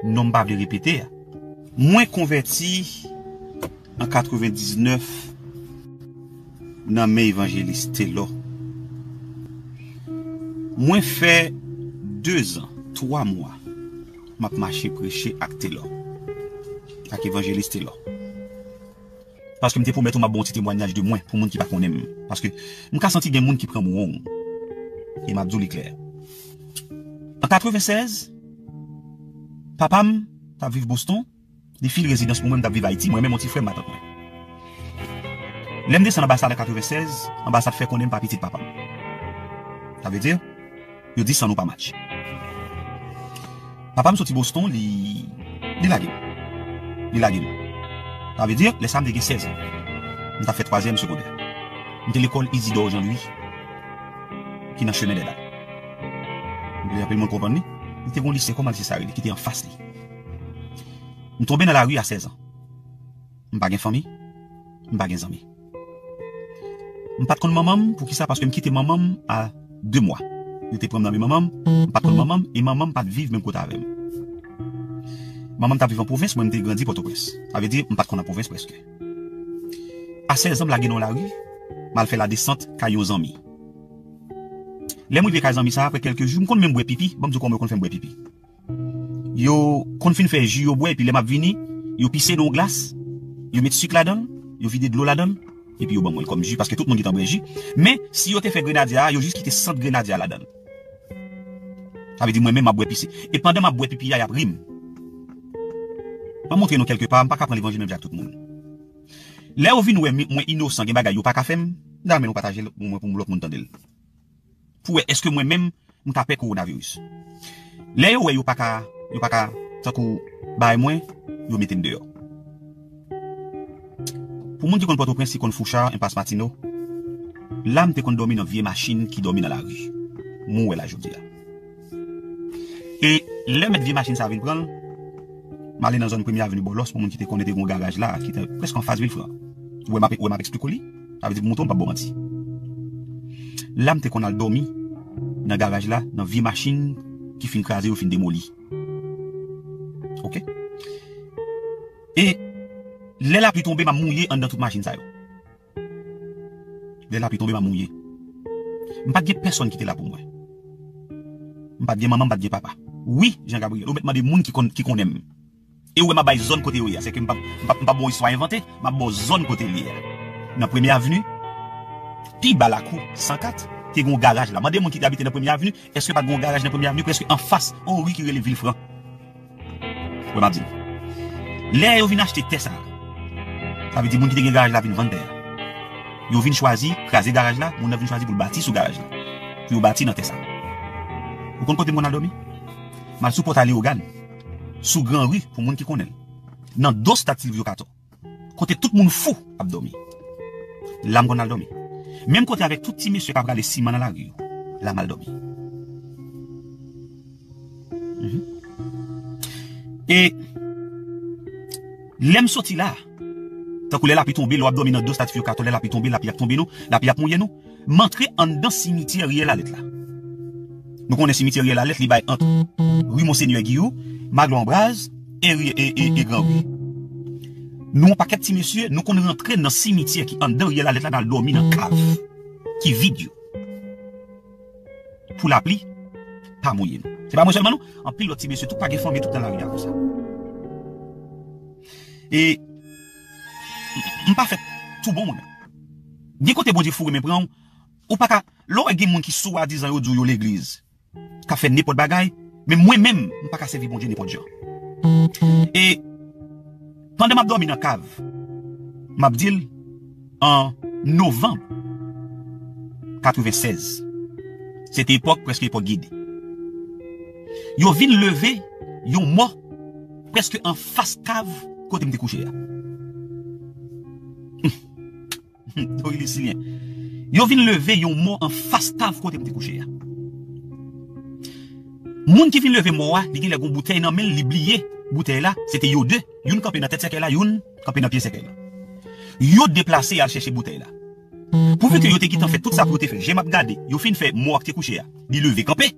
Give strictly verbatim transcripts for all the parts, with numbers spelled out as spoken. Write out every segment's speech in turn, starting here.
non m pa vle repete a. Mwen konvèti an katrevendiznèf nan men Evanjelis Telò. Mwen fè dezan, twa mwa, m ap mache preche ak Telò, ak Evanjelis Telò. Paske m te pwomèt ou m ap ba w yon ti temwayaj de mwen pou moun ki pa konnen m. Paske m ka santi gen moun ki pran m wrong. E m ap di w li klè. An katrevensèz, papa m t ap viv Boston, li fil rezidans pou mwen, m t ap viv Ayiti, mwen menm yon ti frè m, matant mwen. Lè m desann anbasad an katrevensèz, anbasad fè konnen m pa pitit papa m. Sa vle di, yo di san nou pa match. Papa m soti Boston, li, li lage m. Li lage m. Sa vle di, lè sa a m te gen sèz an. M t ap fè twazyèm segondè. M te lekòl Isidore Jean Louis, ki nan Chemin des Dames. M vle anpil moun konprann li. Li te gen yon lise, kòman lise sa rele, ki te anfas li. M tonbe nan lari a sèz an. M pa gen fanmi, m pa gen zanmi. M pa t konn manman m, poukisa? Paske m kite manman m a de mwa. Yo te pran m nan men manman m, m pa t konn manman m, e manman m pa t viv menm kote avè m. Manman m t ap viv an pwovens, mwen m te grandi Pòtoprens. Sa vle di, m pa t konn an pwovens prèske. A sèz an, m lage nan lari, m al fè ladesant kay yon zanmi. Lè m rive kay zanmi sa a, apre kèlke jou, m konn menm bwè pipi, ban m di w kòman yo konn fè m bwè pipi. Yo konn fin fè ji yo bwè, epi lè m ap vini, yo pise nan yon glas, yo met sik ladan l, yo vide dlo ladan l, epi yo ban mwen l kòm ji, paske tout moun gentan bwè ji. Men, si yo te fè grenadya a, yo jis kite sant grenadya a ladan l. Sa vle di mwen menm m ap bwè pise. E pandan m ap bwè pipi a, y ap ri m. M ap montre nou kèlke pa, m pa ka pran levanjil menm jan ak tout moun. Lè yo vin wè mi- mwen inosan, gen bagay yo pa ka fè m, m ta renmen nou pataje l pou mwen, pou lòt moun tande l. Pou wè èske mwen menm, m ka pè kowonaviris. Lè yo wè yo pa ka, yo pa ka, tankou, bay mwen, yo mete m deyò. Pou moun ki konn Pòtoprens, ki konn Fouchard, Enpas Matino, la m te konn dòmi nan vye machin ki dòmi nan lari. Moun wè la jodi a. E lè mèt vye machin sa vin pran l, m ale nan zòn Premye Avni Bòlòs, pou moun ki te konnen, te gen yon garaj la, ki te prèske anfas Vilfran. Ou wè m ap, ou wè m ap eksplike w li? Sa vle di pou montre w m p ap ba w manti. La m te konn al dòmi nan garaj la, nan vye machin ki fin kraze, yo fin demoli. Oke? E lè lapli tonbe, m ap mouye anndan tout machin sa yo. Lè lapli tonbe, m ap mouye. M pa t gen pèsòn ki te la pou mwen. M pa t gen manman, m pa t gen papa. Wi, Jean Gabriel, ou mèt mande moun ki konn, ki konnen m. E ou wè m ap bay zòn kote yo ye a. Sèke m p ap, m p ap, m p ap ba w istwa envante, m ap ba w zòn kote l ye a. Nan Premye Avni, pi ba lakou san kat, te gen yon garaj la. Mande moun ki te abite nan Premye Avni, èske pa t gen yon garaj nan Premye Avni, prèske anfas yon ri ki rele Vilfran? Wè m ap di w. Lè yo vin achte tè sa a, sa vle di moun ki te gen garaj la vin vann tè a. Yo vin chwazi kraze garaj la, moun nan vin chwazi pou l bati sou garaj la. Pou yo bati nan tè sa a. Ou konn kote m konn al dòmi? M al sou Pòtay Leyogàn, sou Gran Ri, pou moun ki konnen l. Nan do stad Silvyo Katò. Kote tout moun fou ap dòmi. La m konn al dòmi. Menm kote avèk tout ti mesye k ap rale siman nan lari yo. La m al dòmi. Mhm. E lè m soti la, tankou lè lapli tonbe, lè w ap dòmi nan do stad Silvyo Katò, lè lapli tonbe, lapli ap tonbe nou, lapli ap mouye nou, m antre anndan simityè Riyèl Alèt la. Nou konnen simityè Riyèl Alèt, li bay ant ri Monsenyè Giyou, Maglò Anbraz, e, ri- e, e, e Gran Ri. Nou, yon pakèt ti mesye, nou konn rantre nan simityè ki anndan Riyèl Alèt la, n al dòmi nan kav ki vid yo. Pou lapli pa mouye nou. Se pa mwen sèlman non, anpil lòt ti mesye tou pa gen fanmi, tout nan lari a konsa. E m pa fèt tou bon mwen menm. Gen kote Bondye foure men pran w, ou pa ka, lè w wè gen moun ki swadizan yo di w yo legliz, k ap fè nenpòt bagay, men mwen menm, m pa ka sèvi Bondye nenpòt jan. E pandan m ap dòmi nan kav, m ap di l, an novanm katrevensèz, se te epòk, prèske epòk Gide. Yo vin leve yon mò prèske anfas kav kote m te kouche a. Dori Lisilyen. Yo vin leve yon mò anfas kav kote m te kouche a. Moun ki vin leve mò a, li genlè gon boutèy nan men l, li bliye boutèy la, se te yo de, youn kanpe nan tèt sèkèy la, youn kanpe nan pye sèkèy la. Yo deplase al chèche boutèy la. Pouvi ke yo te gentan fè tout sa pou yo te fè, je m ap gade, yo fin fè mò a ki te kouche a, li leve kanpe.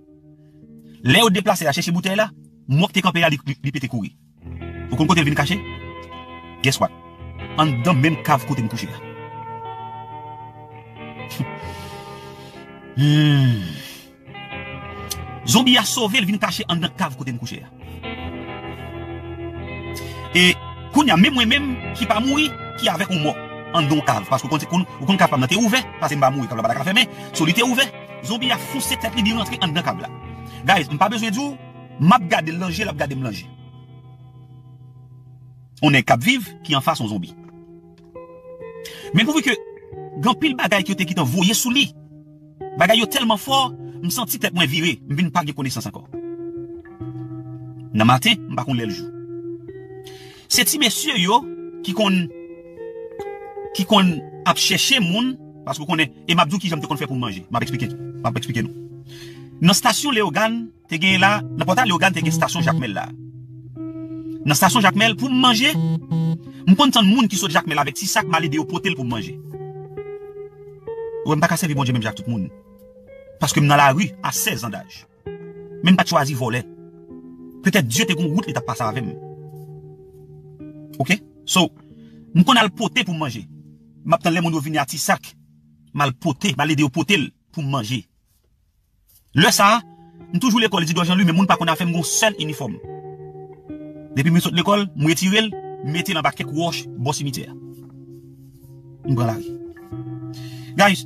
Lè yo deplase al chèche boutèy la, Mò k te kanpe a, li, li, li pete kouri. Ou konn kote l vin kache? Guess what? Anndan menm kav kote m kouche a. Hmm. Zonbi a sove, l vin kache anndan kav kote m kouche a. E kounye a, menm mwen menm ki pa mouri, ki avèk yon mò anndan yon kav. Paske ou konn, ou konn kav pa m nan te ouvè, paske m pa mouri, kav la pa ta ka fèmen. So, li te ouvè. Zonbi a fonse tèt li, li rantre anndan kav la. Guys, m pa bezwen di w, m ap gade l nan je, l ap gade m nan je. On nèg k ap viv ki anfas on zonbi. Men pouvi ke gen anpil bagay ke yo te gentan voye sou li, bagay yo tèlman fò, m santi tèt mwen vire, m vin pa gen konesans ankò. Nan maten, m pa konn lè l jou. Se ti mesye yo ki konn, ki konn ap chèche moun, paske w konnen, e m ap di w kijan m te konn fè pou m manje. M ap eksplike, m ap eksplike nou. Nan estasyon Leyogàn, te gen la, nan Pòtay Leyogàn te gen estasyon Jakmèl la. Nan estasyon Jakmèl, pou m manje, m konn tann moun ki sot Jakmèl avèk ti sak, m al ede yo pote l pou m manje. Ou wè, m pa ka sèvi Bondye menm jan ak tout moun. Paske m nan lari a sèz an daj. Men m pa t chwazi vòlè. Petèt Dye te gon wout li t ap pase avè m. Oke? So, m konn al pote pou m manje. M ap tann lè moun yo vini a ti sak. M al pote, m al ede yo pote l pou m manje. Lè sa a, m toujou lekòl, Isidò Jean Louis, men moun pa konn afè m, gon sèl inifòm. Depi m sot lekòl, m retire l, m mete l anba kèk wòch bò simitè a. M pran lari. Guys,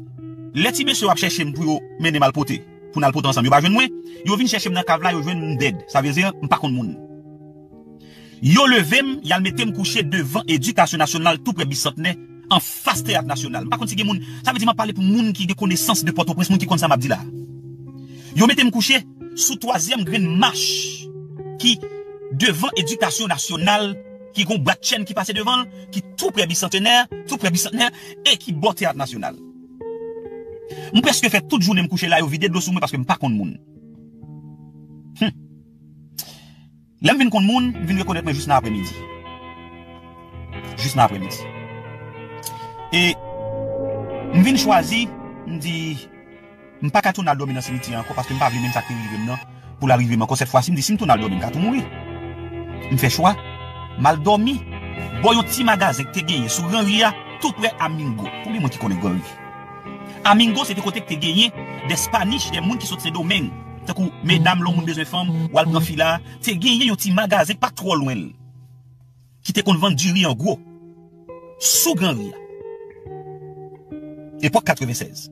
lè ti mesye yo ap chèche m pou yo mennen m al pote, pou n al pote ansanm, yo pa jwenn mwen, yo vin chèche m nan kav la, yo jwenn m dèd. Sa vle di, m pa konn moun. Yo leve m, y al mete m kouche devan Edikasyon Nasyonal, tou prè Bisantnè, anfas Teyat Nasyonal. M pa konn si gen moun, sa vle di m ap pale pou moun ki gen konesans de Pòtoprens, moun ki konn sa m ap di la. Yo mete m kouche sou twazyèm grenn mach ki devan Edikasyon Nasyonal, ki gon bwat chèn ki pase devan l, ki tou prè Bisantenè, tou prè Bisantnè, e ki bò Teyat Nasyonal. M prèske fè tout jounen m kouche la, yo vide dlo sou mwen paske m pa konn moun. Hmm. Lè m vin konn moun, m vin rekonèt mwen jis nan aprèmidi. Jis nan aprèmidi. E m vin chwazi, m di, m pa ka tounen al dòmi nan simityè ankò, paske m pa vle menm sa k te rive m nan, pou l al rive m ankò. Sèt fwa si, m di, si m tounen al dòmi, m ka tou mouri. M fè chwa, m al dòmi bò yon ti magazen k te genyen sou Granri a, tou prè Amingo. Konbyen moun ki konnen Granri? Amingo, se te kote k te genyen dè Spanish, dè moun ki sot Sendomeng. Tankou medam, lè yon moun bezwen fanm, w al pran fi la. Te genyen yon ti magazen pa twò lwen l, ki te konn vann diri an gwo, sou Granri a. Epòk katrevennsèz.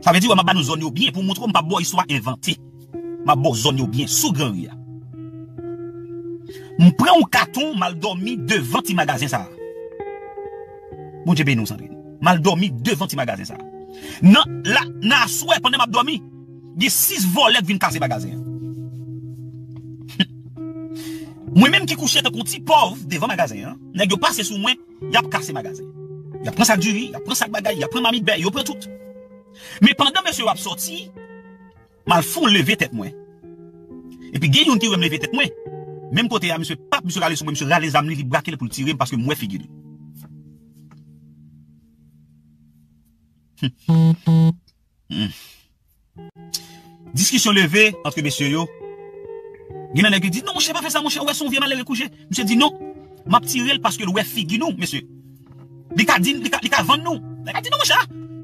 Sa vle di, wè, m ap ba nou zòn yo byen pou montre w, m p ap ba w istwa envante. M ap ba w zòn yo byen, sou Granri a. M pran yon katon, m al dòmi devan ti magazen sa a. Bondye beni w, Sandrine. M al dòmi devan ti magazen sa a. Nan, la, nan aswè, pandan m ap dòmi, gen sis vòlè k vin kase magazen an. Mwen menm ki kouche tankou yon ti pòv devan magazen an, nèg yo pase sou mwen, y ap kase magazen. Y ap pran sak diri, y ap pran sak bagay, y ap pran mamit bè, yo pran tout. Men pandan mesye yo ap sòti, m al fè yon leve tèt mwen. Epi gen youn ki wè m leve tèt mwen. Menm kote a, misye pap, misye rale sou mwen, misye rale zam li, li brake l pou l tire m paske m wè figi li. Hmm. Diskisyon leve ant mesye yo. Gen nan nèg ki di, "Non, monchè, pa fè sa, monchè, ou wè se yon vye malere kouche." Misye di, "Non, m ap tire l paske l wè figi nou, mesye. Li ka di, li ka, li ka vann nou." Nèg la di, "Non, monchè,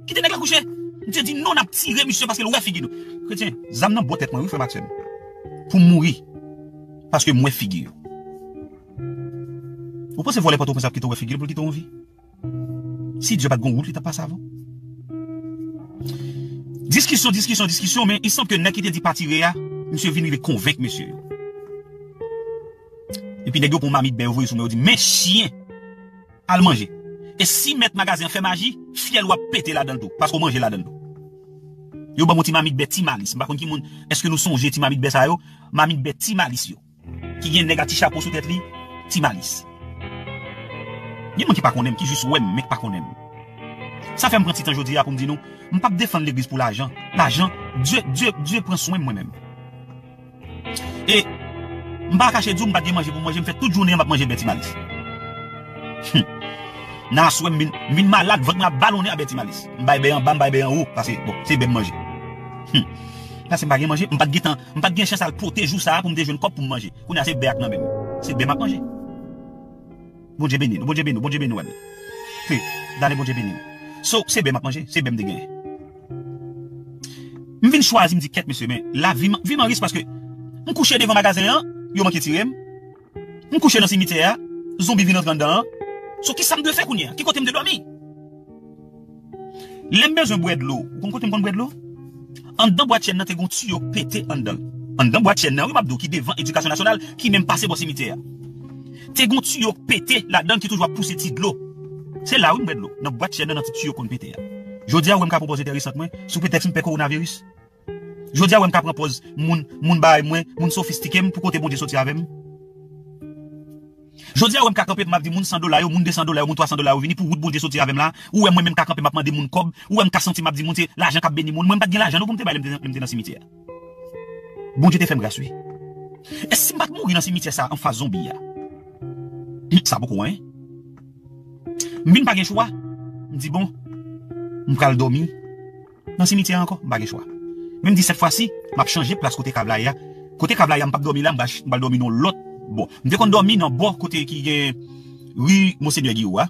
kite nèg la kouche." Misye di, "Non, n ap tire misye paske l wè figi nou." Kretyen, zam nan bò tèt mwen, wi, frè m ak sè m. Pou m mouri. Paske m wè figi yo. Ou panse vòlè Pòtoprens ap kite w wè figi l pou l kite w anvi? Si Dye pa t gon wout, li t ap pase avè w. Diskisyon, diskisyon, diskisyon, men il semble ke nèg ki te di pa tire a, misye vin rive konvenk mesye yo. Epi nèg yo pran mamit bè yo voye sou mwen, yo di, "Men chyen, al manje. E si mèt magazen an fè maji, fyèl ou ap pete ladan l tou, paske w manje ladan l tou." Yo ban m yon ti mamit bè Ti Malis. M pa konn ki moun, èske nou sonje ti mamit bè sa yo? Mamit bè Ti Malis yo. Ki gen nèg a ti chapo sou tèt li, Ti Malis. Gen moun ki pa konnen m, ki jis wè m, men k pa konnen m. Sa fè m pran ti tan jodi a pou m di nou, m p ap defann legliz pou lajan. Lajan, Dye, Dye, Dye pran swen m mwen menm. E m pa kache di w, m pa t gen manje pou m manje, m fè tout jounen an m ap manje bè Ti Malis. Hum. Nan aswè, m vin, m vin malad, vant mwen ap balonnen a bè Ti Malis. M bay bè anba, m bay bè anwo, paske, bon, se bè m manje. Hum. Paske m pa gen manje, m pa t gen tan, m pa t gen chans al pote jou sa a pou m te jwenn kòb pou m manje. Kounye a se bè ak nan men m. Se bè m ap manje. Bondye beni nou, Bondye beni nou, Bondye beni nou, wi. Se, dale Bondye beni nou. So, se bè m ap manje, se bè m te genyen. M vin chwazi, m di, kèt mesye, men lavi m, vi m an risk paske m kouche devan magazen an, yo manke tire m. M kouche nan simityè a, zonbi vin antre anndan an. So, kisa m dwe fè kounye a? Ki kote m dwe dòmi? Lè m bezwen bwè dlo, ou konn kote m konn bwè dlo? Anndan bwat chèn nan te gon tiyo k pete anndan l. Anndan bwat chèn nan, wi, m ap di w, ki devan Edikasyon Nasyonal, ki menm pase bò simityè a. Te gon tiyo k pete ladan l ki toujou ap pouse ti dlo. Se la, wi, m bwè dlo. Nan bwat chèn nan, nan ti tiyo k konn pete a. Jodi a, ou wè m ka pran pòz enteresan mwen, sou pretèks m pè kowonaviris. Jodi a, ou wè m ka pran pòz moun, moun bay mwen, moun sofistike m pou kote Bondye soti avè m. Jodi a, ou wè m ka kanpe pou m ap di moun san dola yo, moun de san dola yo, moun twa san dola yo vini pou wout Bondye soti avè m la. Ou wè mwen menm ka kanpe m ap mande moun kòb. Ou wè m ka santi m ap di moun se lajan k ap beni moun. Mwen m pa t gen lajan non pou m te bay lè m te, lè m te nan simityè a. Bondye te fè m gras, wi. E si m pa t mouri nan simityè sa anfas zonbi a? Sa poko anyen. M vin pa gen chwa. M di bon, m pral dòmi nan simityè a ankò, m pa gen chwa. Men m di sèt fwa si, m ap chanje plas kote kav la ye a. Kote kav la ye a, m p ap dòmi la, m pral, m pral dòmi nan lòt bò. M te konn dòmi nan bò kote ki gen ri Monsenyè Giwo a.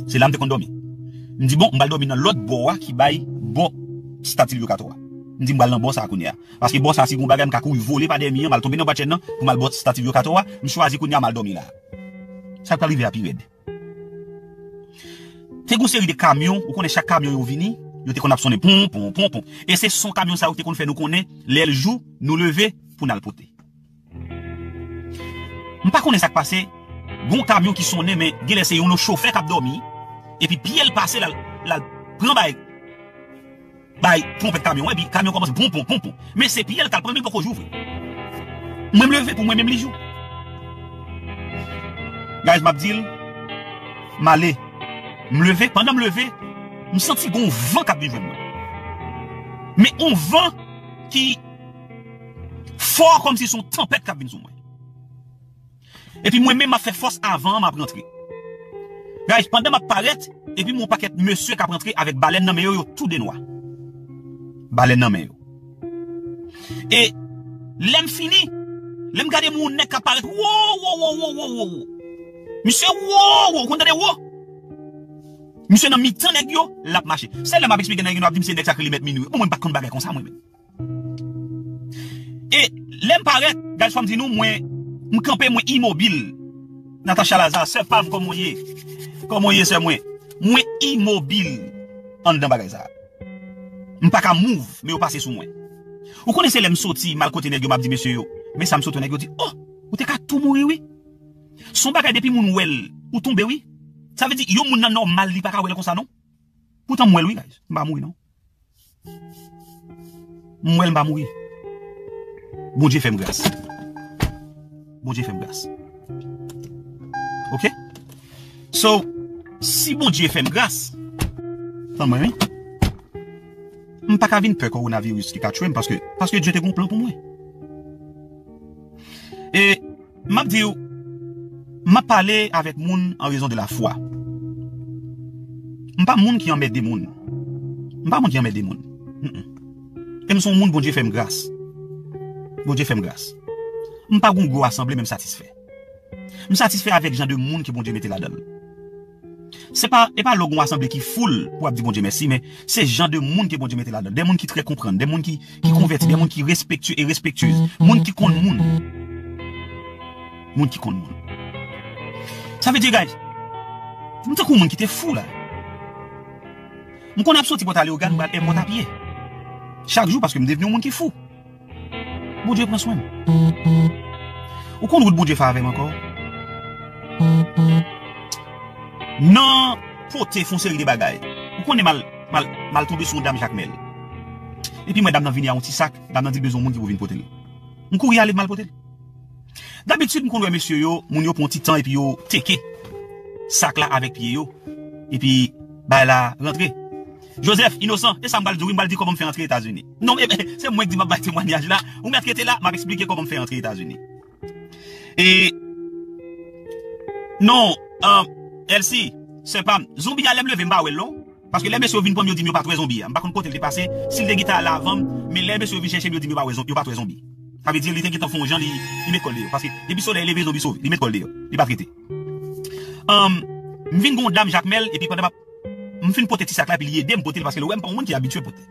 Se la m te konn dòmi. M di bon, m pral dòmi nan lòt bò a ki bay bò Stati Lyokato a. M di m pral nan bò sa a kounye a. Paske bò sa a, si gon bagay, m ka kouri vole pa dèmi an, m al tonbe nan bwat chèn nan, pou m al bò Stati Lyokato a, m chwazi kounye a m al dòmi la. Sa k pral rive a pi rèd. Te gon seri de kamyon, ou konnen chak kamyon yo vini, yo te konn ap sonnen pon, pon, pon, pon. E se son kamyon sa yo te konn fè nou konnen, lè l jou, nou leve pou n al pote. M pa konnen sa k pase, gon kamyon ki sonnen, men genlè se yon chofè k ap dòmi, epi pye l pase, l al, l al pran bay bay twonpèt kamyon an, epi kamyon kòmanse pon, pon, pon, pon. Men se pye l k al pran, men l poko jou vre. Mwen, m leve pou mwen menm li jou. Guys, m ap di l, m ale. M leve, pandan m leve, m santi gon van k ap vin jwenn mwen. Men on van ki fò kòmsi se yon tanpèt k ap vin sou mwen. Epi mwen menm m ap fè fòs avan an m ap rantre. Guys, pandan m ap parèt, epi m wè yon pakèt mesye k ap rantre avèk balèn nan men yo, yo tou de nwa. Balèn nan men yo. E lè m fini, lè m gade m wè yon nèg k ap parèt wo, wo, wo, wo, wo, wo, wo. Misye wo, wo, ou konn tande wo? Misye nan mitan nèg yo, l ap mache. Se lè m ap eksplike nèg yo, nou ap di m se nèg sa k rele mèt minwi. Bon, mwen m pa t konn bagay konsa, mwen menm. E lè m parèt, guys, fò m di nou, mwen, m kanpe, mwen imobil. Natacha Lazarre, sè pa m, kòman w ye? Kòman w ye, sè mwen? Mwen imobil anndan bagay sa a. M pa ka move, men yo pase sou mwen. Ou konnen se lè m soti, m al kote nèg yo, m ap di mesye yo, men sa m sot wè nèg yo di, oh, ou te ka tou mouri, wi. Se yon bagay depi moun wè l, ou tonbe, wi. Sa vle di, yon moun nan nòmal, li pa ka wè l konsa, non. Poutan m wè l, wi, guys. M pa mouri, non. M wè l, m pa mouri. Bondye fè m gras. Bondye fè m gras. Ok? So, si Bondye fè m gras, tann mwen, wi. M pa ka vin pè kowonaviris ki ka tchwe m paske, paske Dye te gon plan pou mwen. E M ap di w, m ap pale avèk moun an rezon de la fwa. M pa moun ki anmède moun. M pa moun ki anmède moun. Mm, mm. E m se yon moun Bondye fè m gras. Bondye fè m gras. M pa gon gwo asanble, men m satisfè. M satisfè avèk jan de moun ke Bondye mete ladan l. Se pa, e pa lè w gen yon asanble ki foul pou w ap di Bondye mèsi, men se jan de moun ke Bondye mete ladan. De moun ki trè konprann, de moun ki, ki konvèti, de moun ki respektye e respektyez. Moun ki konn moun. Moun ki konn moun. Sa vle di, guys, m tankou moun ki te fou la. M konn ap soti Pòtaleyogàn, m pral èpòt a pye. Chak jou, paske m devni yon moun ki fou. Bondye pran swen m. Ou konn wout Bondye fè avè m ankò? Nan pote fè yon seri de bagay. Ou konnen m al, m al, m al tonbe sou yon dam Jakmèl. Epi m wè dam nan vini a yon ti sak, dam nan di l bezwen yon moun ki pou vin pote l. M kouri ale, m al pote l. Dabitid, m konn wè mesye yo, moun yo pran yon ti tan epi yo teke sak la avèk pye yo. Epi bagay la rantre. Joseph, Inosan, e sa m pral di w, wi, m pral di kòman m fè antre Etazini. Non, e, se mwen k di m ap bay temwayaj la. Ou mèt rete la, m ap eksplike kòman m fè antre Etazini. E, non, um, Elsie, sè pa m, zonbi a lè m leve, m pa wè l, non. Paske lè mesye yo vin pran m, yo di m yo pa t wè zonbi a. M pa konn kote l te pase, si l te gentan ale avan m, men lè mesye yo vin chèche m, yo di m yo pa wè zonbi, yo pa t wè zonbi. Sa vle di, li te gentan fè yon jan, li, li met kò l deyò. Paske depi solèy leve, zonbi sove, li met kò l deyò. Li pa t rete. Anm, m vin gen yon dam Jakmèl, epi pandan m ap, m fin pote ti sak la, epi li ede m pote l, paske l wè m pa yon moun ki abitye pote.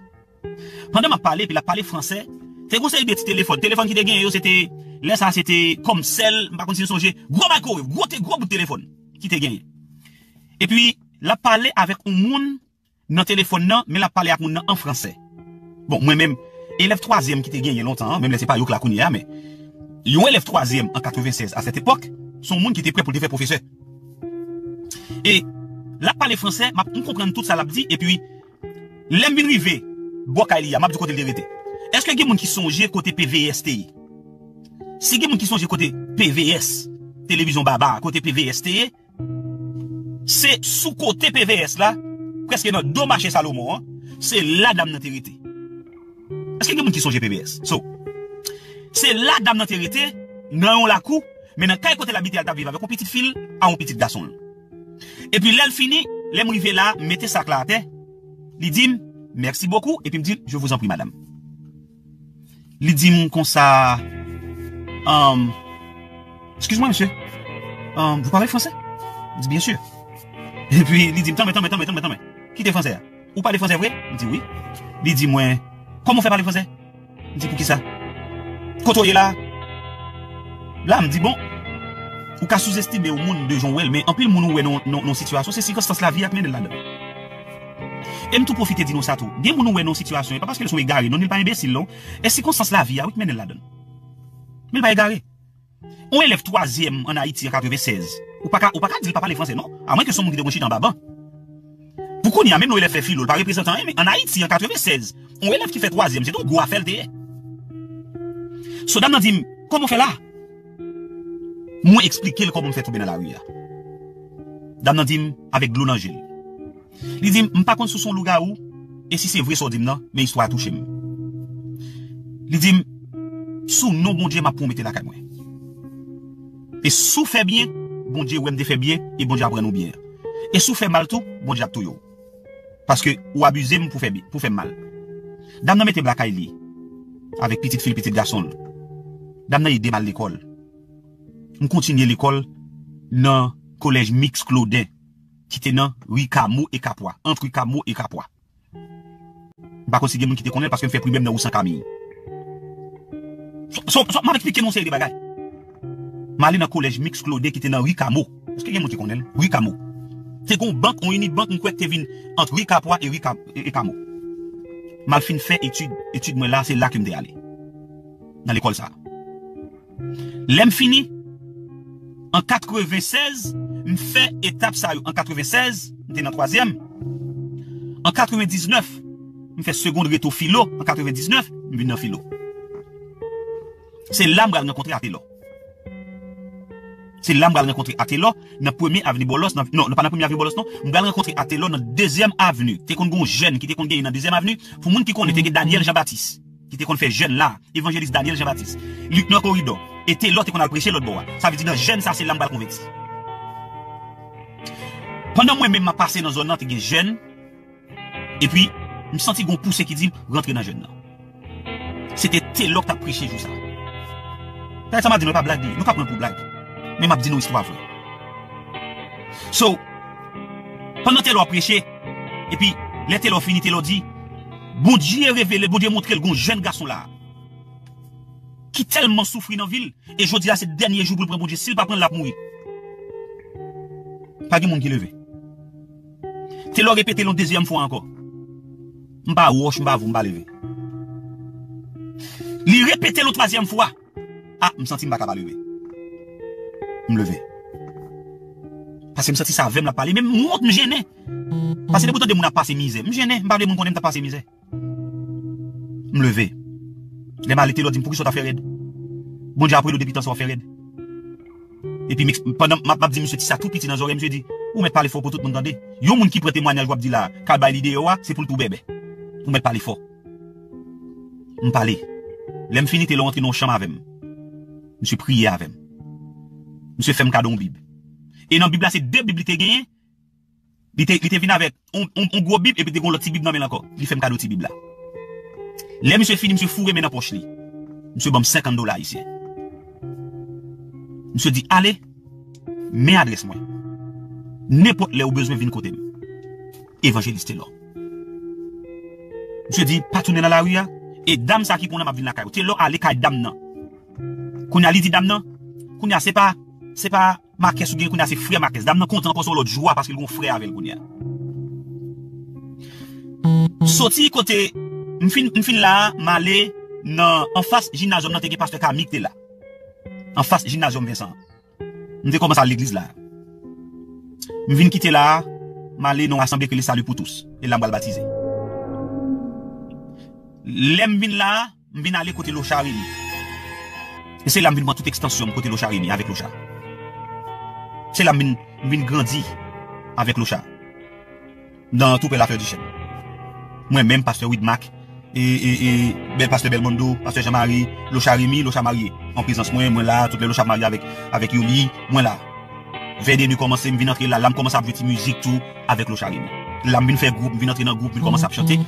Pandan m ap pale, epi l ap pale fransè, te gon seri de ti telefòn. Telefòn ki te genyen yo, se te, lè sa, se te Comcel, m pa konn si nou sonje, gwo microwave, gwo, te gwo bout telefòn ki te genyen. Epi, l ap pale avèk yon moun nan telefòn nan, men l ap pale ak moun nan an fransè. Bon, mwen menm, elèv twazyèm ki te genyen lontan an, menm lè se pa yo k la kounye a, men yon elèv twazyèm an katreven sèz, à cette époque, se yon moun ki te prè pou l te fè pwofesè. E l ap pale fransè, m ap, m konprann tout sa l ap di, epi lè m vin rive bò kay li a, m ap di kote l te rete. Èske gen moun ki sonje kote P V S te ye? Si gen moun ki sonje kote P V S, televizyon baba, kote P V S te ye, se sou kote P V S la, prèske nan do mache Salomon an, se la dam nan te rete. Èske gen moun ki sonje P V S? So, se la dam nan te rete, nan yon lakou, men nan kay kote l abite a, l t ap viv avèk yon pitit fi l a yon pitit gason l. Epi lè l fini, lè m rive la, m mete sak la atè, li di m, "Merci beaucoup," epi m di l, "Je vous en prie, madame." Li di m konsa, um, "Excuse-moi, monsieur, um, vous parlez français?" M di, "Bien sûr." Epi li di m, "Tanmen, tanmen, tanmen, tanmen, tanmen. Kite fransè a. Ou pale fransè vre?" M di, "Wi." Li di mwen, "Kòman w fè pale fransè?" M di, "Poukisa? Kote w ye la?" La, m di, "Bon, ou ka souzestime yon moun de jan w wè l, men anpil moun ou wè nan, nan, nan sitiyasyon, se sikonstans lavi a k mennen l ladan." E m tou pwofite di nou sa tou. Gen moun ou wè nan yon sitiyasyon, e pa paske l se yon egare, non, li pa enbesil, non. E sikonstans lavi a, wi, k mennen l ladan. Men l pa egare. Yon elèv twazyèm ann Ayiti an katreven sèz, ou pa ka, ou pa ka di l pa pale fransè, non. Amwenke se yon moun ki te konn chita anba ban. Pou kounye a, menm yon elèv fè filo, l pa reprezante anyen, men ann Ayiti, an katreven sèz, yon elèv ki fè twazyèm, se te yon gwo afè l te ye. So, dam nan di m, "Kòman w fè la?" Mwen eksplike l kòman m fè tonbe nan lari a. Dam nan di m, avèk dlo nan je l, li di m, "M pa konn si w se yon lougawou, e si se vre sa w di m nan, men istwa a touche m." Li di m, "Sou non Bondye, m ap pran w mete lakay mwen. E si w fè byen, Bondye wè m te fè byen, e Bondye ap rann ou byen an. E si w fè mal tou, Bondye ap touye w. Paske ou abize m pou fè byen, pou fè m mal." Dam nan mete m lakay li, avèk pitit fi l, pitit gason l. Dam nan ede m al lekòl. M kontinye lekòl nan kolèj Miks Kloden, ki te nan ri Kamo e Kapwa, ant ri Kamo e Kapwa. M pa konn si gen moun ki te konnen l, paske m fè primè m nan Wousan Kamiy. So, so, so, m ap eksplike nou yon seri de bagay. M ale nan kolèj Miks Kloden ki te nan ri Kamo. Èske gen moun ki konnen l? Ri Kamo. Te gen yon bank, yon Unibank, m kwè, ki te vin ant ri Kapwa e ri Ka-, e, e Kamo. M al fin fè etid, etid mwen la, se la ke m te ale. Nan lekòl sa a. Lè m fini, an katreven sèz, m fè etap sa yo. An katreven sèz, m te nan twazyèm. An katreven diznèf, m fè segond reto filo. An katreven diznèf, m vin nan filo. Se la m pral rankontre Atelò. Se la m pral rankontre Atelò, nan premye avni Bòlòs, nan, non, nan, pa nan premye avni Bòlòs, non. M pral rankontre Atelò nan dezyèm avni. Te konn gen yon jèn ki te konn genyen nan dezyèm avni. Pou moun ki konnen, te gen Daniel Jean Baptiste, ki te konn fè jèn la, evanjelis Daniel Jean Baptiste. Luc nan koridò. E Telò te konn al preche lòt bò a. Sa vle di nan jèn sa, se la m pral konvèti. Pandan mwen menm m ap pase nan zòn nan, te gen jèn. Epi, m santi gon pouse ki di m, "Rantre nan jèn nan." Se te Telò k t ap preche jou sa. Bagay sa m ap di nou, e pa blag li ye. Nou ka pran l pou blag. Men m ap di nou istwa vrè. So, pandan Telò ap preche, epi lè Telò fini, Telò di, Bondye revele, Bondye montre l gon jèn gason la a ki tèlman soufri nan vi l, e jodi a se dènye jou pou l pran Bondye. Si l pa pran l, l ap mouri. Pa gen moun ki leve. Telò repete l yon dezyèm fwa ankò. M pa wòch, m pa vou, m pa leve. Li repete l yon twazyèm fwa. A, m santi m pa ka pa leve. M leve. Paske m santi se avè m l ap pale, men m wont, m jennen. Paske depi w tande moun ap pase mizè, m jennen, m pa vle moun konnen m t ap pase mizè. M leve. Lè m ale, Telò di m, "Poukisa w t ap fè rèd? Bondye ap rele w depi tan sa w ap fè rèd." Epi, m eks-, pandan m ap, m ap di misye ti sa tou piti nan zòrèy, misye di, "Ou mèt pale fò pou tout moun tande. Yon moun ki pran temwayaj w ap di la a, k al bay li deyò a, se pou l tou bèbè. Ou mèt pale fò." M pale. Lè m fini, Telò rantre nan yon chanm avè m. Misye priye avè m. Misye fè m kado yon Bib. E nan Bib la, se de Bib li te genyen. Li te, li te vin avèk yon, yon, yon gwo bib, epi te gen yon lòt ti bib nan men l ankò. Li fè m kado ti bib la. Lè misye fini, misye foure men nan pòch li. Misye ban m senkant dola ayisyen. Misye di, "Ale, men adrès mwen. Nenpòt lè ou bezwen, vin kote m." Evanjelis Telò. Misye di, "Pa tounen nan lari a, e dam sa ki konnen m ap vin lakay ou." Telò ale kay dam nan. Kounye a, li di dam nan, kounye a, se pa, se pa Makès ou gen kounye a, se frè Makès. Dam nan kontan ankò, se yon lòt jwa paske l gen yon frè avè l kounye a. Soti kote m fin, m fin la a, m ale nan anfas jimnazyòm nan, te gen pastè Kami ki te la. Anfas jimnazyòm Vensan an. M te kòmanse al legliz la a. M vin kite la a, m ale nan yon asanble ki rele Salut pour tous. E la m pral batize. Lè m vin la a, m vin ale kote Locha Remy. E se la m vin pran tout ekstansyon m kote Locha Remy, avèk Locha. Se la m vin, m vin grandi avèk Locha. Nan Tou Prè Lafè Dichèn. Mwen menm, pastè Widmack, e, e, e, bèl pastè Belmondo, pastè Jean Marie, Locha Remy, Locha marye. An prezans mwen, mwen la, tout lè Locha ap marye avèk, avèk Yoly, mwen la. Vèy de nwi kòmanse, m vin antre la, la m kòmanse ap jwe ti mizik tou avèk Locha Remy. La m vin fè gwoup, m vin antre nan gwoup, m vin kòmanse ap chante,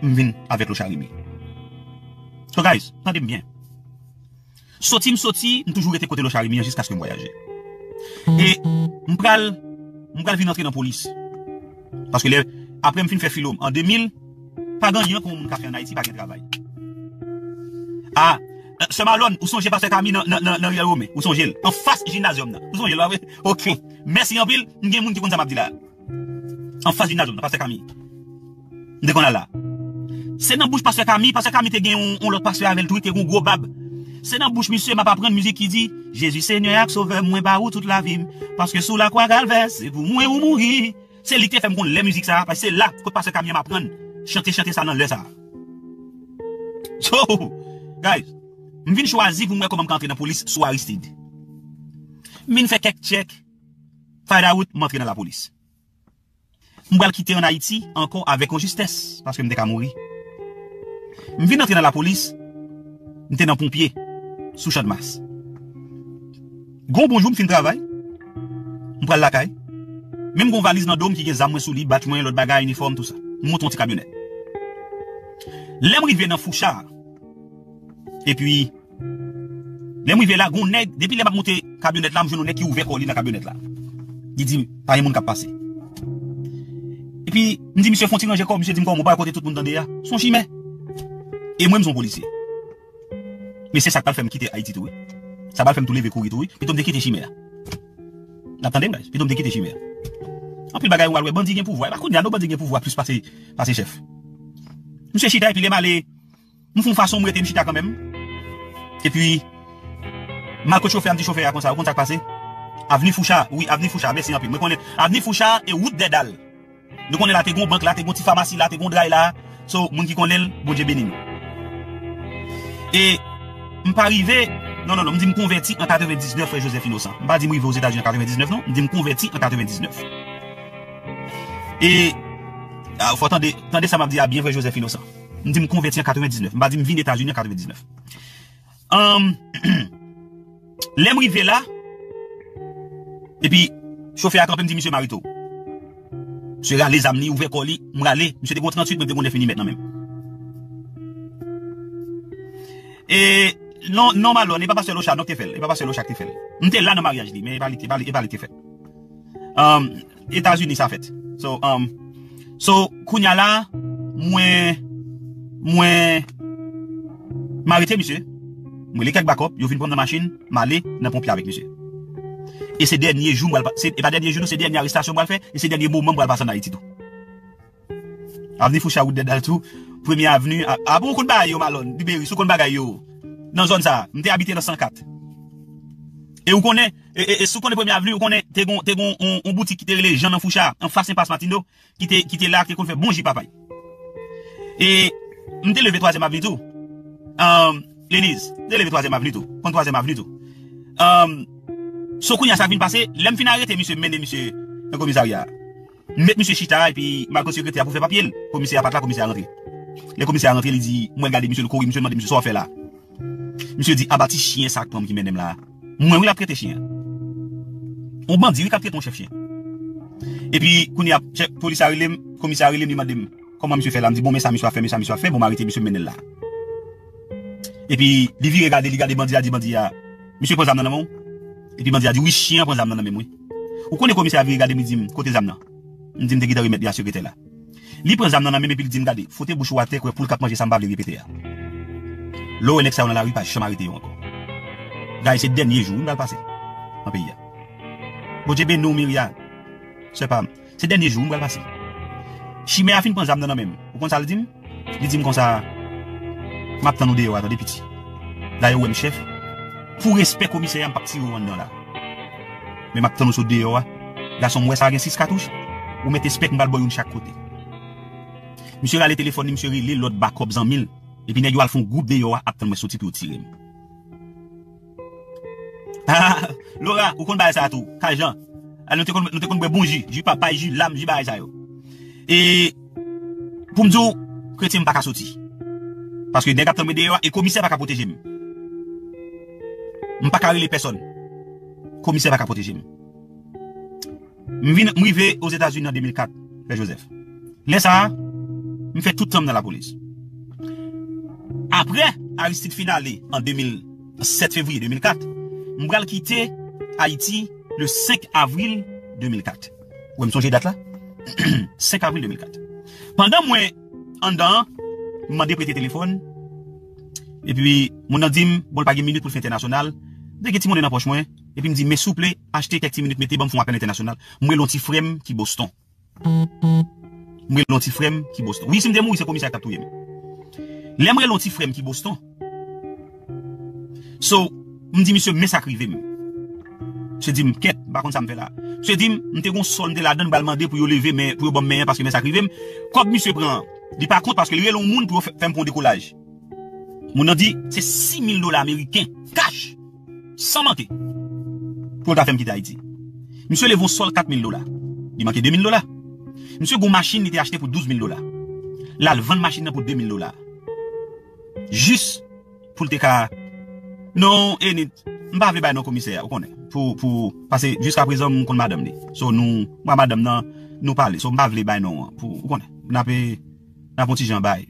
m vin avèk Locha Remy. So guys, tande m byen. Soti m soti, m toujou rete kote Locha Remy an jiskaske m vwayaje. E m pral, m pral vin antre nan polis. Paske lè, apre m fin fè filo m an de mil, pa gen anyen ke yon moun ka fè ann Ayiti, pa gen travay. A, sè Malòn, ou sonje pastè Kami nan, nan, nan, nan Riyèl Women? Ou sonje l? Anfas jimnazyòm nan. Ou sonje l, pa vre? Oke. Mèsi anpil, m gen moun ki konn sa m ap di la. Anfas jimnazyòm nan, pastè Kami. M te konn al la. Se nan bouch pastè Kami, pastè Kami te gen yon, yon lòt pastè avè l tou, te gen yon gwo bab. Se nan bouch misye m ap aprann mizik ki di, "Jezi Senyè ak Sovè mwen ba ou tout lavi m, paske sou lakwa Kalvè, se pou mwen ou mouri." Se li ki te fè m konn lè mizik sa a, paske se la kot pastè Kami an m aprann chante, chante sa nan lè sa a. So, guys, m vin chwazi pou m wè kòman m ka antre nan polis sou Aristide. M vin fè kèk tchèk, find out, m antre nan lapolis. M pral kite ann Ayiti ankò avèk yon jistès, paske m te ka mouri. M vin antre nan lapolis, m te nan ponpye, sou Channmas. Gon bonjou, m fin travay, m pral lakay. Men m gon valiz nan do m ki gen zam mwen sou li, badj mwen, lòt bagay, inifòm, tou sa. M monte yon ti kamyonèt. Lè m rive nan Foucha, epi, lè m rive la, gon nèg, depi lè m ap monte kamyonèt la, m jwenn yon nèg ki ouvè kò li nan kamyonèt la. Li di m, "Pa gen moun k ap pase." Epi, m di, "Misye, fè yon ti ranje kò w." Misye di m, "Kòman, ou pa wè kote tout moun tande a? Se yon chimè." E mwen, m se yon polisye. Men se sa k pral fè m kite Ayiti tou, wi. Sa pral fè m tou leve kouri tou, wi. Pito m te kite chimè a. N ap tande m, guys. Pito m te kite chimè a. Anpil bagay, ou al wè, bandi gen pouvwa. E pa kounye a, non, bandi gen pouvwa plis pase, pase chèf. Misye chita, epi lè m ale, m fè yon fason m rete, m chita kanmenm. Epi, m al kot chofè a, m di chofè a konsa, ou konn sa k pase? Avni Foucha, wi, Avni Foucha, mèsi anpil. Mwen konnen Avni Foucha e wout Dèdal. Nou konnen la te gon bank la, te gon ti famasi la, te gon dray la. So, moun ki konnen l, Bondye beni nou. E m pa rive, non, non, non, m di m konvèti an katrevendiznèf, frè Joseph Innocent. M pa di m rive Ozetazini an katrevendiznèf, non, m di m konvèti an katrevendiznèf. E, a, fò tande, tande sa m ap di a byen, frè Joseph Innocent. M di m konvèti an katrevendiznèf. M pa di m vin Etazini an katrevendiznèf. Anm, lè m rive la, epi chofè a kanpe, m di, "Misye, m arete w." Misye rale zam li, ouvè kò li, m rale. Misye te gon tranntuit, mwen te gon nèf milimèt nan men m. E non, non, Malòn, e pa pastè Locha, non, ki te fè l. E pa pastè Locha ki te fè l. M te la nan maryaj li, men e pa li, e pa li, e pa li ki te fè l. Anm, Etazini sa fèt. So, um, so, kounye a la, mwen, mwen, m arete misye. M rele kèk bakòp, yo vin pran m nan machin, m ale nan ponpye avèk misye. E se dènye jou m pral pa-, se, e pa dènye jou, non, se dènye arestasyon m pral fè, e se dènye moman m pral pase ann Ayiti tou. Avni Foucha, wout Dèdal tou, Premye Avni, a, a, bon, ou konn bagay yo, Malòn, Liberis, ou konn bagay yo. Nan zòn sa, m te abite nan san kat. E ou konnen, e, e, e si w konnen Premye Avni, ou konnen te gon, te gon on, on boutik ki te rele Jan nan Foucha, anfas enpas Matindo, ki te, ki te la, ki te konn fè bon ji papay. E m te leve Twazyèm Avni tou. Um, Leniz, m te leve Twazyèm Avni tou. Konn Twazyèm Avni tou. Um, so kounye a sa vin pase, lè m fin arete misye, m mennen misye nan komisarya. M met misye chita, epi m al kot sekretè a pou fè papye l. Komisè a pa t la, komisè a rantre. Lè komisè a rantre, li di, mwen gade misye, l kouri, misye mande misye, "Sa w ap fè la?" Misye di, "A ba ti chyen sa k pran m ki mennen m la a." Mwen wi l ap trete chyen an. On bandi wi k ap trete on chèf chyen. Epi kounye a, chèf polis la rele m, komisè a rele m, li mande m kòman misye fè la. M di, bon, men sa misye ap fè, men sa misye ap fè, bon, m arete misye, m mennen l la. Epi li vire gade, li gade bandi a, di bandi a, misye pran zam nan nan men w? Epi bandi a di, wi, chyen an pran zam nan nan men m, wi. Ou konnen komisè a vire gade m, li di m, kote zam nan? M di, m te gentan remèt li a sekretè la. Li pran zam nan nan men m epi li di m, gade, fwote bouch ou atè, kwè poul k ap manje sa m pa vle repete a. Lè w wè nèg sa yo nan lari, pa janm arete yo ankò. Guys, se dènye jou wi m pral pase nan peyi a. Bondye beni w, Myriam, sè pa m. Se dènye jou wi m pral pase. Chimè a fin pran zam nan nan men m. Ou konn sa l di m? Li di m konsa, m ap tann ou deyò a, tande piti. Dayè ou wè m chèf. Pou respè komisè a, m p ap tire w anndan la. Men m ap tann ou sot deyò a. Gason m, wè sa gen sis katouch. Ou mete spèk, m pral ba w youn chak kote. Misye rale telefòn li, misye rele lòt bakòp zanmi l. Epi nèg yo al fè yon gwoup deyò a, ap tann mwen soti pou yo tire m. Ah, Laura, ou konn bagay sa a tou. Kajan. Ah, nou te konn, nou te konn bwè bon ji, ji papay, ji lam, ji bagay sa yo. E pou m di w, kretyen m pa ka soti. Paske nèg ap tann mwen deyò a, e komisè pa ka pwoteje m. M pa ka rele pèsòn. Komisè pa ka pwoteje m. M vin, m rive Ozetazini an de mil kat, Frè Joseph. Lè sa a, m fè tout tan m nan lapolis. Apre Aristide fin ale an de mil sèt, fevriye de mil kat, m pral kite Ayiti le senk avril de mil kat. Ou wè m sonje dat la? Senk avril de mil kat. Pandan mwen anndan an, m mande prete telefòn. Epi moun nan di m, bon, l pa gen minit pou l fè entènasyonal. M te gen ti monnen nan pòch mwen. Epi m di, men souple, achte kèk ti minit, mete ban m fè yon apèl entènasyonal. M rele yon ti frè m ki Boston. M rele yon ti frè m ki Boston. Wi, si m te mouri, se komisè a k t ap touye m. Lè m rele yon ti frè m ki Boston. So, m di misye, men sa k rive m. Misye di m, kèt, m pa konn sa m fè la. Misye di m, m te gon sòl m te ladan, m pral mande pou yo leve men, pou yo ban m men an, paske men sa k rive m. Kòb misye pran an, li pa kont paske li rele yon moun pou yo fè, fè m pran yon dekolaj. Moun nan di, se sis mil dola ameriken, cash, san manke, pou yo ta fè m kite Ayiti. Misye leve yon sòl kat mil dola. Li manke de mil dola. Misye gon machin li te achte pou douz mil dola. L al vann machin nan pou de mil dola. Jis pou l te ka. Non, Enid, m pa vle bay non komisè a, ou konnen. Pou, pou, paske jiska prezan m konn madanm li. So, nou, mwen madanm nan, nou pale. So, m pa vle bay non an. Pou, ou konnen. N ap, n ap yon ti jan bay.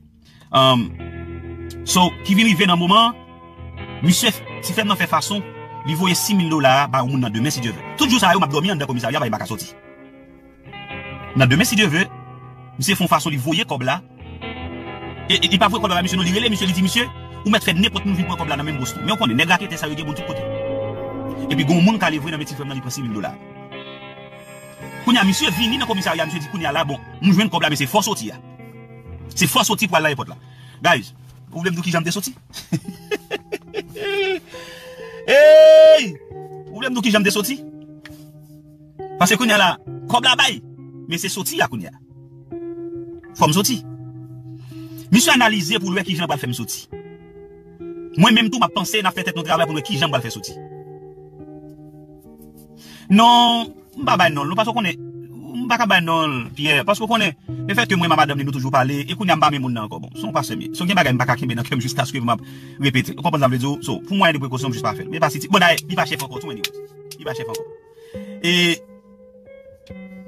Um, so, ki vin rive nan moman an, misye, ti frè m nan fè fason, li voye sis mil dola a ba yon moun nan demen, si Dye vle. Tout jou sa yo, m ap dòmi anndan komisarya, paske m pa ka soti. Nan demen, si Dye vle, misye fè yon fason, li voye kòb la. E, e li pa voye kòb la ba misye, non, li rele misye, li di, misye, ou mèt fè nenpòt moun vin pran kòb la nan menm Boston. Men ou konnen, nèg raketè sa yo gen bon tout kote. Epi, gon moun k ale vre nan men ti frè m nan, li pran sis mil dola. Kounye a, misye vini nan komisarya, misye di, kounye a la, bon, m jwenn kòb la, men se fò soti a. Se fò soti pou al nan èpòt la. Guys, ou vle m di w kijan m te soti? Hey! Ou vle m di w kijan m te soti? Paske kounye a la, kòb la bay, men se soti a kounye a. Fò m soti. Misye analize pou l wè kijan l pral fè m soti. Mwen menm tou, m ap panse, n ap fè tèt nou travay pou n wè kijan m pral fè soti. Non, m pa bay non l, non, paske w konnen, m pa ka bay non l, Pierre, paske w konnen, lefètke mwen, m a madanm li, nou toujou pale, e kounye a m pa renmen moun nan ankò, bon, se yon pastè m ye. So, gen bagay m pa ka kenbe nan kè m jiskaske m ap repete l. Ou konprann sa m vle di w? So, pou mwayen de prekosyon, m jis pa fè l. Men pa si ti, bon, dayè, li pa chèf ankò, tou, anyway. Li pa chèf ankò. E,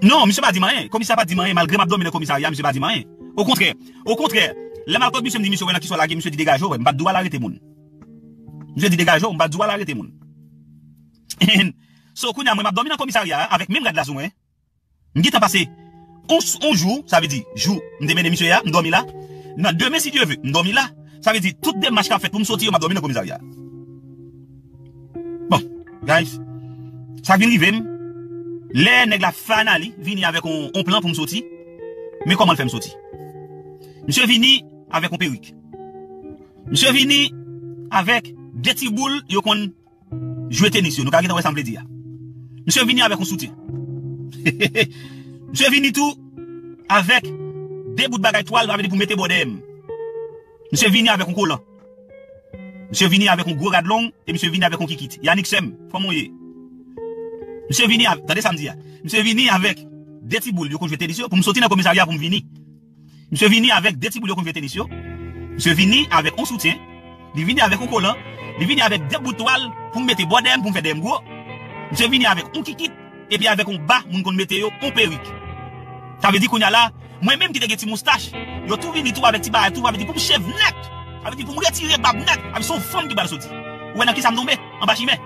non, misye pa di m anyen. Komisè a pa di m anyen, malgre m ap dòmi nan komisarya, misye pa di m anyen. Okontrè, okontrè, lè m al kot misye, m di, misye, wè nan kisa w lage, misye di, degaje w, wè, m pa t di w al arete moun. Misye di, degaje w, m pa t di w al arete moun. So, kounye a, mwen, m ap dòmi nan komisarya a, avèk menm rad la sou mwen. M gentan pase on, on jou, sa vle di, jou, m te mennen misye a, m dòmi la. Nan demen, si Dye vle, m dòmi la. Sa vle di, tout demach k ap fèt pou m soti yo, m ap dòmi nan komisarya. Bon, guys, sa k vin rive m, lè nèg la finally vini avèk on, on plan pou m soti, men kòman l fè m soti. Misye vini avèk on perik. Misye vini avèk de ti boul yo konn jwe tenis yo. Nou ka gentan wè sa m vle di a. Misye vini avèk yon soutyen. Misye vini tou avèk de bout bagay twal, sa vle di pou mete bò dèyè m. Misye vini avèk yon kolan. Misye vini avèk yon gwo rad long e misye vini avèk yon kikit. Yanick, sè m, kòman w ye? Misye vini avèk, tande sa m di a. Misye vini avèk de ti boul yo konn jwe tenis yo pou m soti nan komisarya pou m vini. Misye vini avèk de ti boul yo konn jwe tenis yo. Misye vini avèk yon soutyen. Li vini avèk yon kolan. Li vini avèk de bout twal pou m mete bò dèyè m pou m fè dèyè m gwo. Misye vini avèk yon kikit epi avèk yon ba moun konn mete yo, yon perik. Sa vle di kounye a la, mwen menm ki te gen ti moustach, yo tou vini tou avèk ti bagay tou, sa vle di pou m shave nèt. Sa vle di pou m retire bab nèt. Sa vle di se yon fanm ki pral soti. Ou wè nan kisa m tonbe? Anba chimè.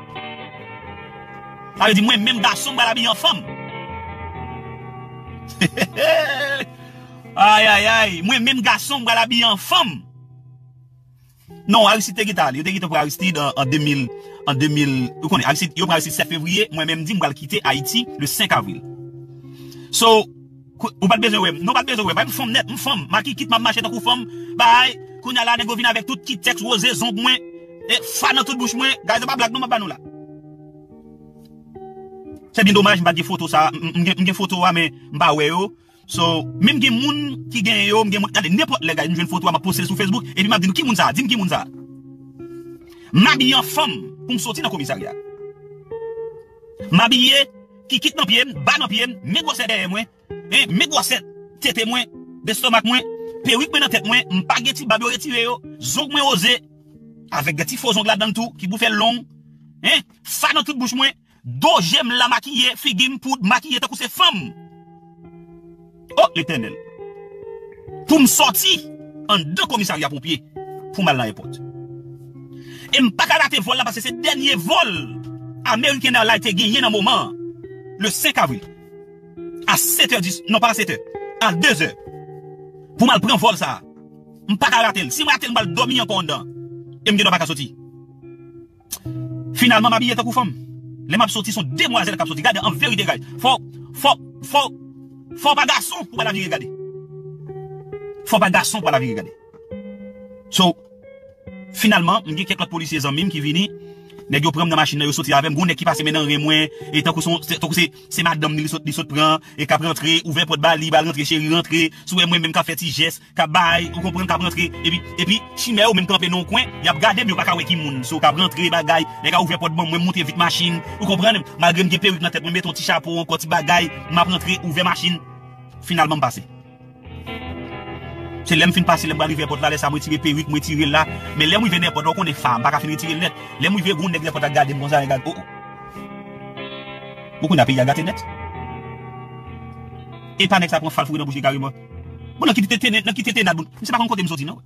Sa vle di mwen menm gason m pral abiye an fanm. Ay, ay, ay. Mwen menm gason m pral abiye an fanm. Non, Aristide te gentan ale. Yo te gentan pran Aristide an, an de mil, an de mil, ou konnen, Aristide, yo pran Aristide sèt fevriye, mwen menm di m pral kite Ayiti le senk avril. So, kou- ou pa t bezwen wè m. Non, ou pa t bezwen wè m. Bay m fanm nèt, m fanm. Makikit, m ap mache tankou fanm. Bay, kounye a la, nèg yo vin avèk tout kit tèks, woze, zong mwen, e fa nan tout bouch mwen. Guys, se pa blag non, m ap ba nou la. Se byen domaj, m pa t gen foto sa. M, m, m gen, m gen foto a, men m pa wè yo. So, menm gen moun ki gen yo, m gen moun, gade, nenpòt lè, guys, m jwenn foto a, m ap poste l sou Facebook, epi m ap di nou, ki moun sa a? Di m ki moun sa a. M abiye an fanm pou m soti nan komisarya. M abiye, kikit nan pye m, ba nan pye m, men gwosè dèyè mwen, en, men gwosè tete mwen, lestomak mwen, perik mwen nan tèt mwen, m pa gen ti bab yo retire yo, zong mwen woze, avèk de ti fo zong ladan l tou, ki pou fè l long, en, fa nan tout bouch mwen, do je m la makiye, figi m poud, makiye tankou se fanm. O Letènèl! Pou m sòti anndan komisarya ponpye, pou m al nan èpòt. E m pa ka rate vòl la, paske se dènye vòl American Airlines te genyen nan moman an, le senk avril, a sèt è dis, non, pa a sèt è, a de zè, pou m al pran vòl sa a. M pa ka rate l. Si m rate l, m pral dòmi ankò anndan. E m gen dwa pa ka soti. Finalman, m abiye tankou fanm. Lè m ap soti, se yon demwazèl k ap soti. Gade, an verite, guys. Fò, fò, fò, fò w pa gason pou w pa vire gade. Fò w pa gason pou w pa vire gade. So, finalman, m gen kèk lòt polisye zanmi m ki vini. Nèg yo pran m nan machin nan, yo soti avè m. Gon nèg ki pase men nan ren mwen, e tankou se, tankou se, se madanm li, li sot, li sot pran, e k ap rantre, ouvè pòt ba li, ba l rantre, cheri, rantre. Si w wè mwen menm k ap fè ti jès, k ap bay, ou konprann, k ap rantre. Epi, epi, chimè yo menm kanpe nan yon kwen, y ap gade m, yo pa ka wè ki moun. So, k ap rantre, bagay, nèg a ouvè pòt ban mwen, m monte vit machin, ou konprann, malgre m gen perik nan tèt mwen, mete yon ti chapo, ankò ti bagay, m ap rantre, ouvè machin. Finalman, m pase. Se lè m fin pase, lè m pral rive èpòt la, lè sa mwen retire perik, mwen retire l la. Men lè m rive nan èpòt la, ou konnen fa, m pa ka fin retire l nèt. Lè m rive, gon nèg nan èpòt la gade m konsa, gade, o, o. Ou konnen peyi a gate nèt. E pa nèg sa pran fal foure nan bouch li kareman. Bon, nan ki tete, nan ki tete nat, bon, misye pa konn kote m soti, non.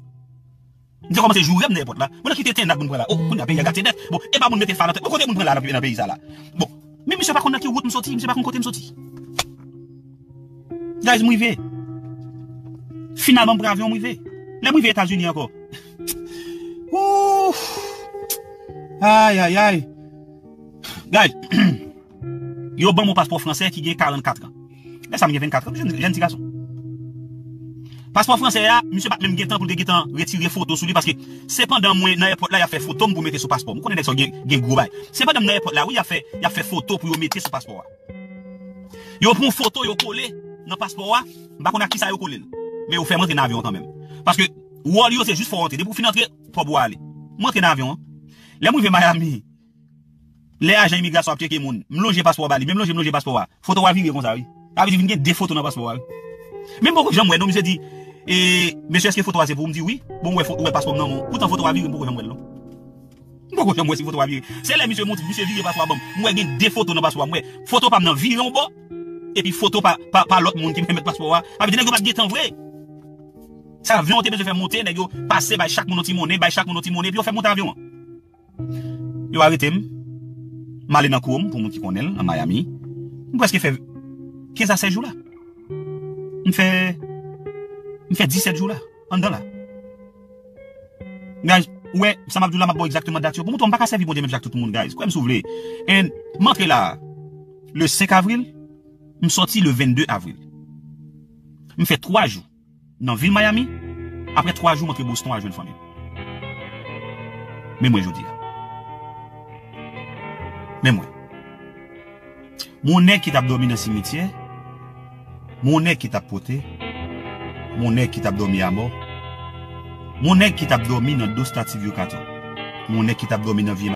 Misye kòmanse joure m nan èpòt la. Bon, nan ki tete nat, bon, pran la. O, kounye a peyi a gate nèt. Bon, e pa moun mete fal nan tèt. Bon, kote moun pran la nan, nan peyi sa la? Bon, men misye pa konn nan ki wout m soti, misye pa konn kote m soti. Guys, m rive. Finalman, m pran avyon, m rive. Lè m rive Etazini ankò. Ouf! Ay, ay, ay. Guys, yo ban m yon paspò fransè ki gen karannkat an. Lè sa, m gen vennkat an, m jèn, jèn ti gason. Paspò fransè a, misye pa t menm gen tan pou l te gentan retire foto sou li, paske se pandan mwen nan èpòt la, y ap fè foto m pou mete sou paspò m. Ou konnen nèg sa yo gen, gen gwo bay. Se pandan m nan èpòt la, wi, y ap fè, y ap fè foto pou yo mete sou paspò a. Yo pran foto, yo kole nan paspò a. M pa konn ak kisa yo kole l. Men yo fè m antre nan avyon an kanmenm. Paske wòl yo se jis fè w antre. Depi w fin antre, pwòp ou ale. M antre nan avyon an. Lè m rive Miami, lè ajan imigrasyon ap tcheke moun, m lonje paspò a ba li. Men m lonje, m lonje paspò a. Foto a vire konsa, wi. Sa vle di vin gen de foto nan paspò a, wi. Men m poko janm wè, non, misye di, e, mesye, èske foto a se pou ou? M di wi. Bon, ou wè fo-, ou wè paspò m nan men w. Poutan foto a vire, m poko janm wè l, non. M poko janm wè si foto a vire. Se lè misye monte, misye vire paspò a ban m. M wè gen de foto nan paspò a. M wè foto pa m nan vire yon bò, epi foto pa, pa, pa lòt moun ki remèt paspò a. Sa vle di nèg yo pa t gen tan vre. Sa avyon te bezwen fè monte, nèg yo pase bay chak moun yon ti monnen, bay chak moun yon ti monnen, epi yo fè monte avyon an. Yo arete m. M ale nan kou m, pou moun ki konnen l, nan Miami. M prèske fè kenz a sèz jou la. M fè, m fè disèt jou la, anndan la. Guys, ou wè, sa m ap di w la, m ap ba w egzakteman dat yo. Pou mouton, m pa ka sèvi Bondye menm jan ak tout moun, guys. Kwè m si w vle. And m antre la, le senk avril, m sòti le vennde avril. M fè twa jou nan vil Miami. Apre twa jou, m antre Boston al jwenn fanmi m. Men mwen jodi a. Men mwen. Mon nèg ki t ap dòmi nan simityè, mon nèg ki t ap pote, mon nèg ki t ap dòmi amò, mon nèg ki t ap dòmi nan do stati Vyokaton, mon nèg ki t ap dòmi nan vye